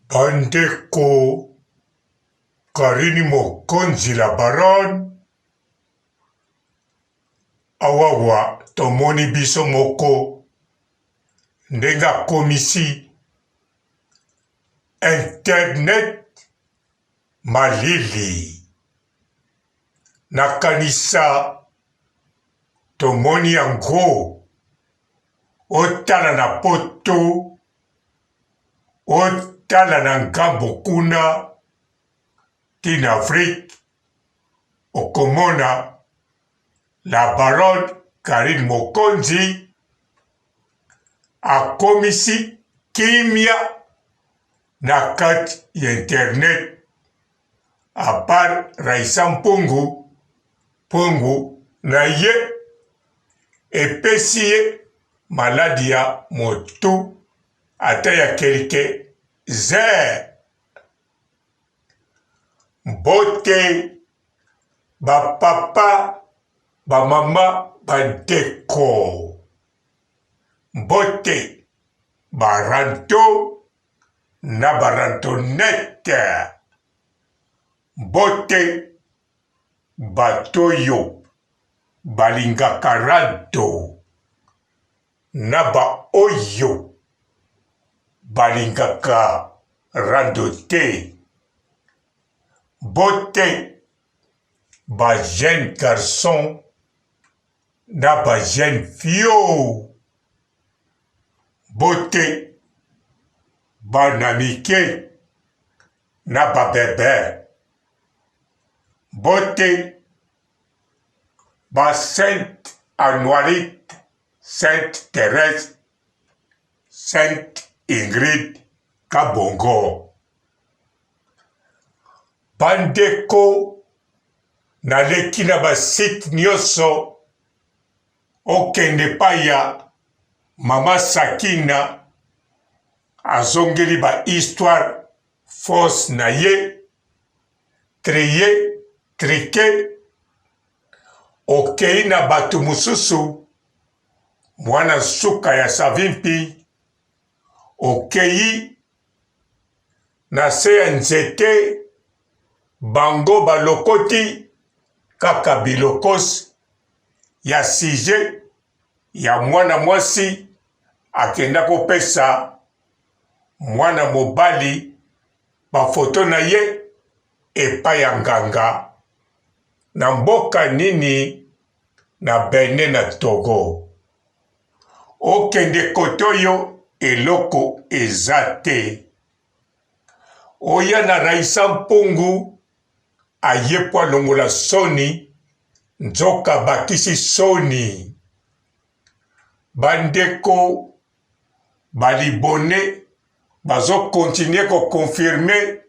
Bandeko Carine Mokonzi la baronne awawa tomoni biso moko ndenge akomisi internet malili nakanisa tomoni yango otala na poto otala na ngambo kuna ti na Afrique okomona la baronne Carine Mokonzi akomisi kimia na kati ya internet à part Raissa Mpungu mpungu na ye epesi ye maladi ya motu ata ya kelke heures. Mbote ba papa, ba mama, ba ndeko. Mbote ba ranto na ba rantonette. Mbote bato oyo balingaka rando na baoyo balingaka rando te. Mbote ba jeune garçon na ba jeune fille. Mbote bana mike na ba bebe. Mbote ba Sainte Anuarite, Sainte Therèse, Sainte Ingrid Kabongo. Bandeko, naleki na ba site nyonso okende epai ya mama Sakina azongeli ba histoire force na ye trie trike okei na bato mosusu mwana nsuka ya Savimpi okei na se ya nzete bango balokoti kaka bilokos ya sujet ya mwana mwasi akenda kopesa mwana mobali bafoto na ye epai ya nganga na mboka nini na Benin na Togo. Okende kote oyo eloko eza te. Oya na Raissa Mpungu aye po alongola soni nzoka abakisi soni. Bandeko ba libone bazo continuer ko confirmer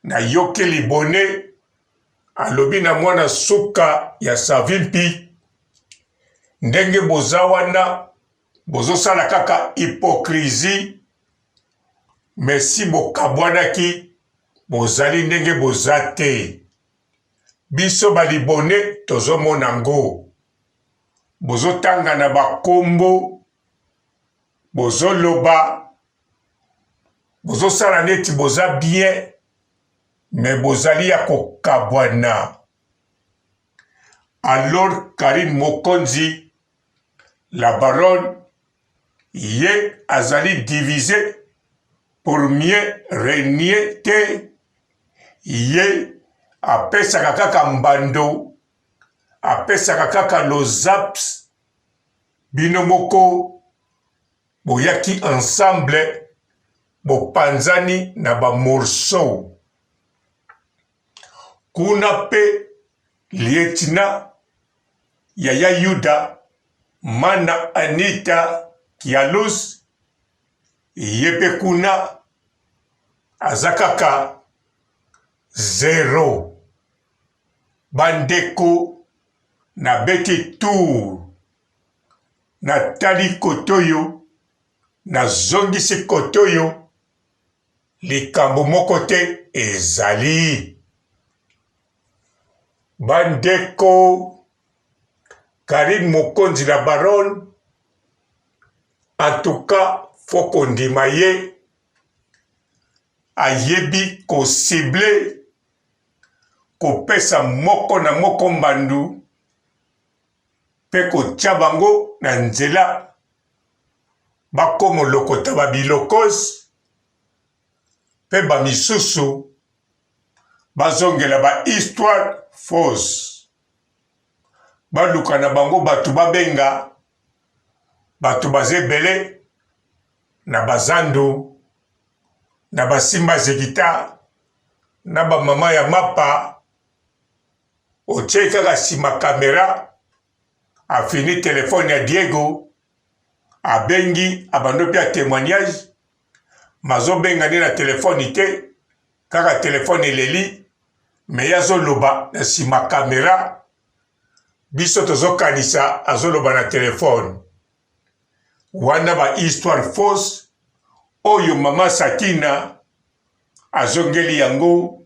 nayoki libone alobi na mwana suka ya Savimpi ndenge boza wana bozosala kaka hypocrisie mais si bokabwanaki bozali ndenge boza te biso ba libone tozomona ngo bozotanga na bakombo bozoloba bozosala neti boza bien me bozali ya kokabwana alors Carine Mokonzi la baronne ye azali divise pour mieux régner te ye apesaka kaka mbando apesaka kaka lozaps bino moko boyaki ensemble bopanzani na ba morceaux kuna pe lieutenant yaya yuda mana anita kialus ye pe kuna aza kaka zero bandeko nabeti tour natali kotoyo nazongisi kotoyo likambo moko te ezali bandeko Carine Mokonzi la baronne en tout cas faut kondima ye. Ayebi ko cibler, kopesa moko na moko mbandu mpe kotia bango na nzela bakomo lokota ba bilokos mpe ba misusu bazongela ba histoire fausse, baluka na bango bato babenga bato baza ebele na bazando na basimba zekita na bamama ya mapa otie kaka nsima kamera afini telefone ya Diego abengi abando mpe ya témoignage mazobenga nde na telefone te kaka telefone eleli me ye azoloba na nsima kamera biso tozokanisa azoloba na telefone wana ba histoire fausse oyo mama Sakina azongeli yango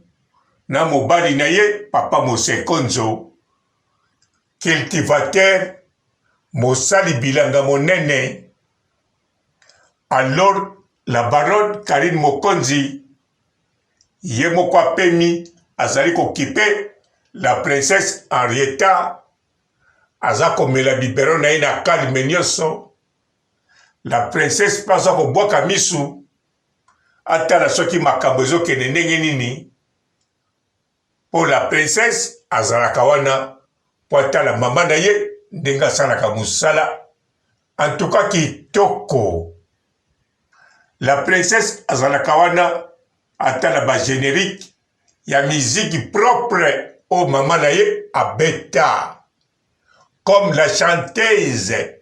na mobali na ye papa Mosekonzo cultivateur mosali bilanga monene alors la baronne Carine Mokonzi ye moko apemi azali kokipe la princesse Henrietta aza komela biberon na ye na calme nyonso. La princesse mpe aza kobwaka misu atala soki makambo ezokende ndenge nini, mpo la princesse azalaka wana mpo atala mama na ye ndenge asalaka mosala. En tout cas kitoko. La princesse azalaka wana atala ba generique ya miziki propre oyo mama na ye abeta comme la chanteuse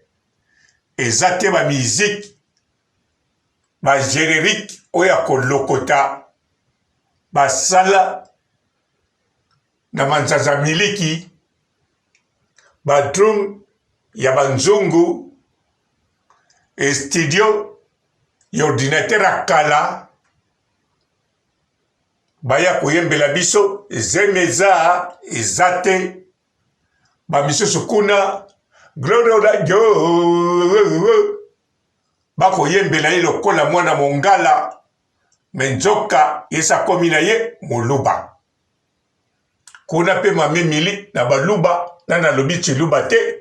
eza te ba miziki ba generique oyo ya kolokota basala na manzanza miliki ba drum ya banzungu e studio ya ordinateur ya kala baya koyembela biso zemi eza eza te bamisusu kuna gloria jo bakoyembela ye lokola mwana mongala me nzoka yesi akomi na ye moluba kuna mpe mamemili na baluba na nalobi tshiluba te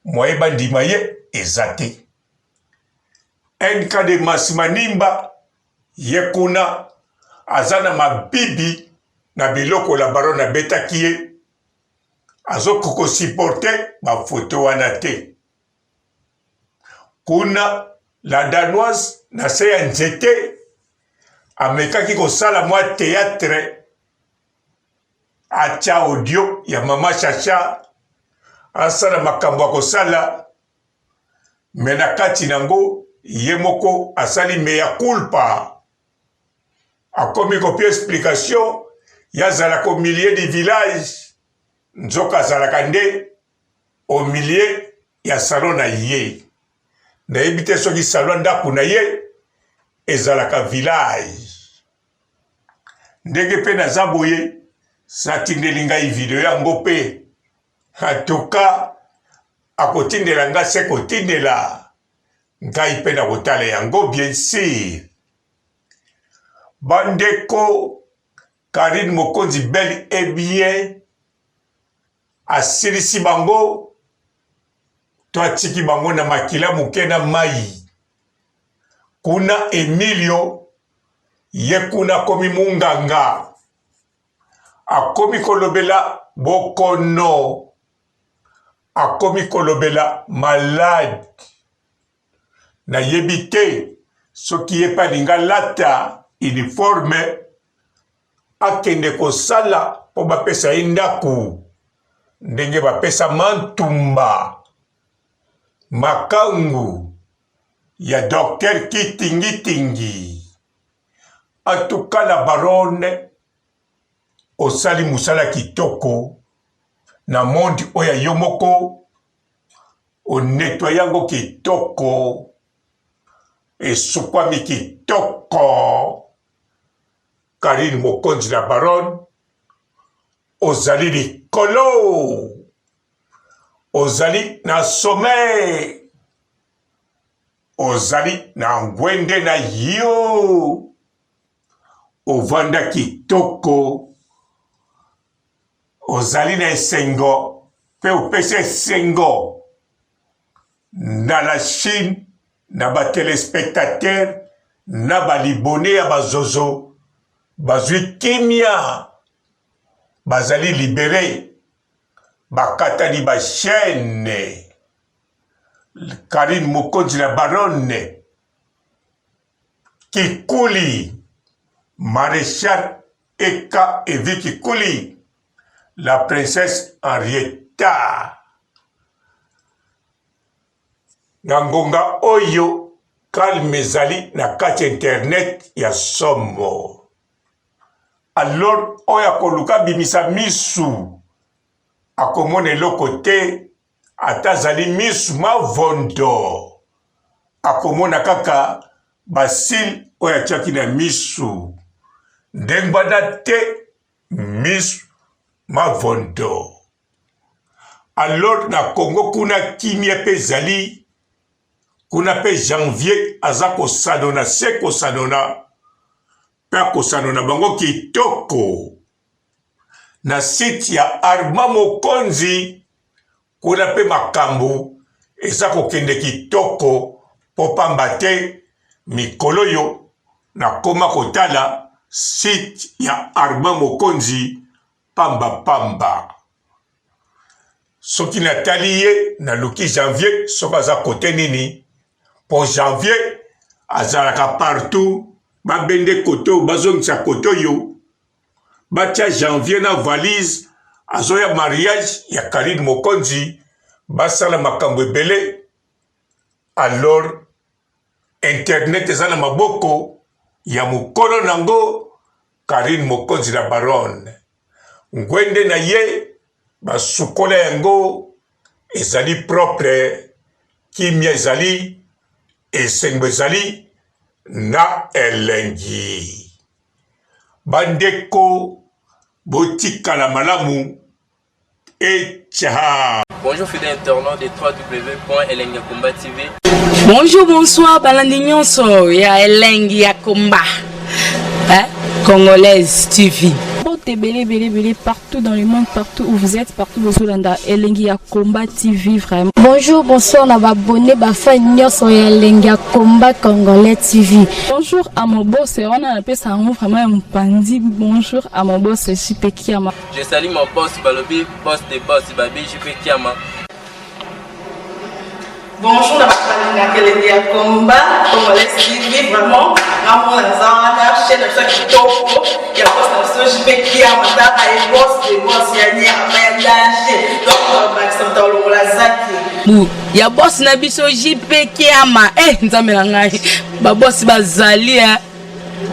mwaye bandima ye eza te nk de masimanimba Ye kuna aza na mabibi na biloko la baronne abetaki ye azo ko supporter ba photo wana te. Kuna la danoise na se ya nzete amekaki kosala mwa theatre atia audio ya mama Chacha asala makambo ya kosala me na kati na yango ye moko asali mea culpa akomi kopia explication ye azalaka au milieu du village nzoka azalaka nde au milieu ya salon na ye nayebi te soki salon ndako na ye ezalaka village ndenge mpe naza boye satindeli ngai video yango mpe En tout cas akotindela nga se kotindela ngai mpe nakotala yango bien sur. Bandeko Carine Mokonzi bel et bien asilisi bango to atiki bango na makila moke na mai kuna Emilio ye kuna akomi munganga akomi kolobela bokono, akomi kolobela malade. Nayebi te soki ye mpe alingi alata uniforme akende kosala mpo bapesa ye ndako ndenge bapesa Mantumba makangu ya Docteur Kitingitingi. En tout cas la baronne osali musala kitoko na monde oyo ya yo moko o nettoyer yango kitoko esukwami kitoko Carine Mokonzi la baronne ozali likolo ozali na sommet ozali na ngwende na yo. Ovanda kitoko, ozali na esengo mpe opesi esengo na la Chine, na ba telespectateurs na ba libone ya bazozo bazwi kimia, bazali libere, bakatani ba chaine. Carine Mokonzi la baronne Kikuli, Marechal Eka Evi Kikuli, la princesse Henrietta. Na ngonga oyo calme ezali na kati ya internet ya somo. Alors oyo akoluka abimisa misu akomona eloko te Ata azali misu mavondo, akomona kaka ba cils oyo atiaki na misu. Ndenge wana te misu mavondo. Alors na Congo kuna kimia pe ezali, kuna pe Janvier aza kosanona se kosanona pe akosanona bango kitoko. Na site ya Armand Mokonzi kuna pe makambu eza kokende kitoko po pamba te mikoloyo nakoma kotala site ya Armand Mokonzi pamba pamba. Soki natali ye naluki Janvier soki aza kote nini po Janvier azalaka partout babende kote oyo bazongisa kote oyo batia janvier na valise azoya mariage ya Carine Mokonzi basala makambo ebele alors internet eza na maboko ya mokolo nango Carine Mokonzi la baronne ngwende na ye basukola yango ezali propre kimia ezali esengo ezali na elengi Bandeko botikala malamu etcha. Bonjour fidèles internautes de www.elengiyakomba.tv. Bonjour, bonsoir, balandi nyonso ya Elengi ya Komba. Hein? Congolaise TV. Mbote ebele ebele ebele partout dans le monde, partout où vous êtes, partout bozolanda Elengi ya Combat TV vraiment. Bonjour, bonsoir na ba abonné ba fan nyonso ya Elengi ya Combat Congolais TV. Bonjour à mon boss, wana napesa yango vraiment ya mopanzi. Bonjour à mon boss JP Kiama. Je salue mon boss balobi boss de boss babi JP Kiama. Bonjour na bato balingaka elengi ya combat congolais TV vraiment ngamona naza wana chaîne na biso ya kitoko ya boss na biso JP Kiama tata ye boss de boss ya nyama ya danger donc bakisa moto alongola zaki bu ya boss na biso JP Kiama eh nzambe na ngai ba boss bazali eh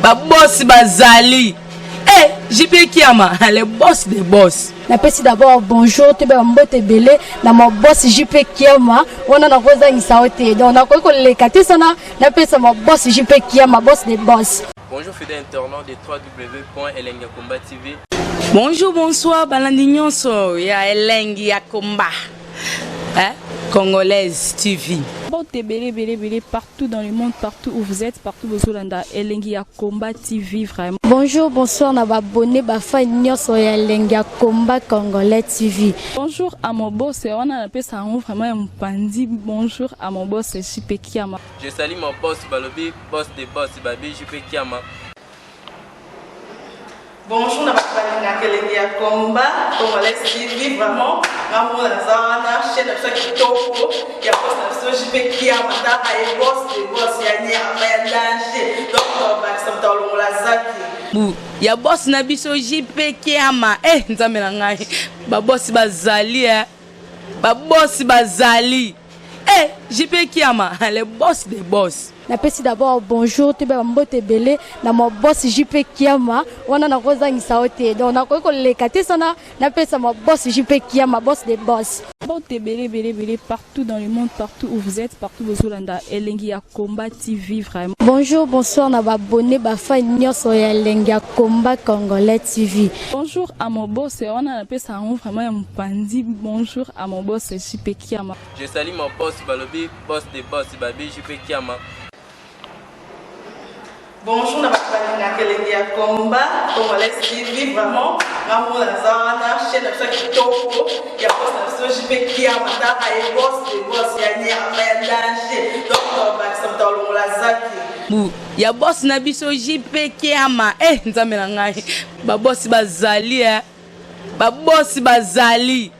ba boss bazali eh JP Kiama le boss de boss. Napesi d'abord bonjour toyeba ba mbote ebele na ma boss JP Kiama wana nakozangisa yo te donc nakoki koleka te sana napesa ma boss JP Kiama boss de boss. Bonjour fidèle internaute de www.elengiyakomba.tv. Bonjour, bonsoir, balandi nyonso ya Elengi ya Komba. Hein? Congolaise TV. Mbote ebele ebele ebele partout dans le monde, partout où vous êtes, partout bozolanda Elengi ya Combat TV vraiment. Bonjour, bonsoir na ba abonné ba fan nyonso ya Elengi ya Combat Congolais TV. Bonjour à mon boss, wana napesa yango vraiment ya mopanzi. Bonjour à mon boss JP Kiama. Je salue mon boss balobi boss de boss babi JP Kiama. Bonjour na bato balingaka elengi ya combat congolais TV vraiment ngamona naza wana chaîne na biso ya kitoko ya boss na biso JP Kiama tata ye boss de boss ya nyama ya danger donc bakisa moto alongola zaki bu ya boss na biso JP Kiama eh nzambe na ngai ba boss bazali eh ba boss bazali eh JP Kiama le boss de boss. Napesi d'abord bonjour toyeba ba mbote ebele na ma boss JP Kiama wana nakozangisa yo te donc nakoki koleka te sana napesa ma boss JP Kiama boss de boss. Mbote ebele ebele ebele partout dans le monde, partout où vous êtes, partout bozolanda Elengi ya Combat TV vraiment. Bonjour, bonsoir na ba abonné ba fan nyonso ya Elengi ya Combat Congolais TV. Bonjour à mon boss, wana napesa yango vraiment ya mopanzi. Bonjour à mon boss JP Kiama. Je salue mon boss balobi boss de boss babi JP Kiama. Bonjour na bato balingaka elengi ya combat congolais TV. Vraiment, nga moko naza wana, chaîne na biso ya kitoko ya boss na biso JP Kiama. Taka ye, boss de boss ya nyama ya danger. Donc tobakisa moto alongola zaki. Bu ya boss na biso JP Kiama. Eh, Nzambe na ngai, babosi bazali, eh. Babosi bazali,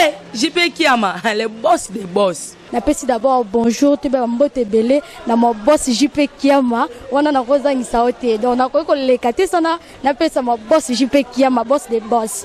eh, JP Kiama, le boss de boss. Napesi d'abord bonjour, toyeba bambote ebele na ma boss JP Kiama. Wana nakozangisa yo te, donc nakoki koleka te sana napesa ma boss JP Kiama, boss de boss.